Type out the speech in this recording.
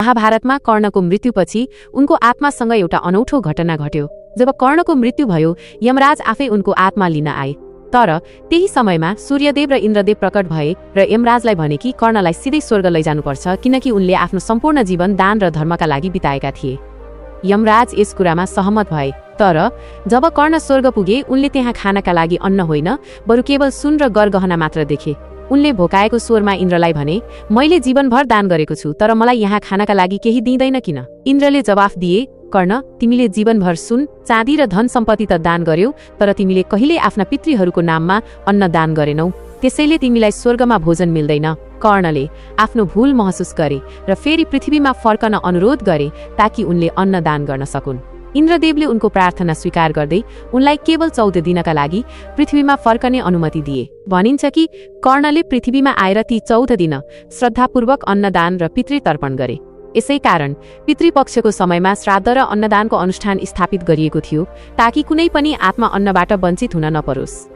महाभारतमा कर्णको मृत्युपछि उनको आत्मासँग एउटा अनौठो घटना घट्यो। जब कर्णको मृत्यु भयो, यमराज आफै उनको आत्मा लिन आए। तर त्यही समयमा सूर्यदेव र इन्द्रदेव प्रकट भए र यमराजलाई भने कि कर्णलाई सिधै स्वर्ग लैजानुपर्छ, किनकि उनले आफ्नो सम्पूर्ण जीवन दान र धर्मका लागि बिताएका थिए। यमराज यस कुरामा सहमत भए। तर जब कर्ण स्वर्ग पुगे, उनले त्यहाँ खानका लागि अन्न होइन, बरु केवल सुन र गरगहना मात्र देखे। उनले भोकाएको स्वरमा इन्द्रलाई भने, मैले जीवनभर दान गरेको छु, तर मलाई यहाँ खानका लागि केही दिँदैन किन? इन्द्रले जवाफ दिए, कर्ण, तिमीले जीवनभर सुन, चाँदी र धन सम्पत्ति त दान गर्यौ, तर तिमीले कहिले आफ्ना पितृहरूको नाममा अन्न दान गरेनौ, त्यसैले तिमीलाई स्वर्गमा भोजन मिल्दैन। कर्णले आफ्नो भूल महसुस गरे र फेरि पृथ्वीमा फर्कन अनुरोध गरे ताकि उनले अन्न दान गर्न सकुन्। इन्द्रदेवले उनको प्रार्थना स्वीकार गर्दै उनलाई केवल 14 दिनका लागि पृथ्वीमा फर्कने अनुमति दिए। भनिन्छ कि कर्णले पृथ्वीमा आएर ती 14 दिन श्रद्धापूर्वक अन्नदान र पितृतर्पण गरे। यसै कारण पितृपक्षको समयमा श्राद्ध र अन्नदानको अनुष्ठान स्थापित गरिएको थियो, ताकि कुनै पनि आत्मा अन्नबाट वञ्चित हुन नपरोस्।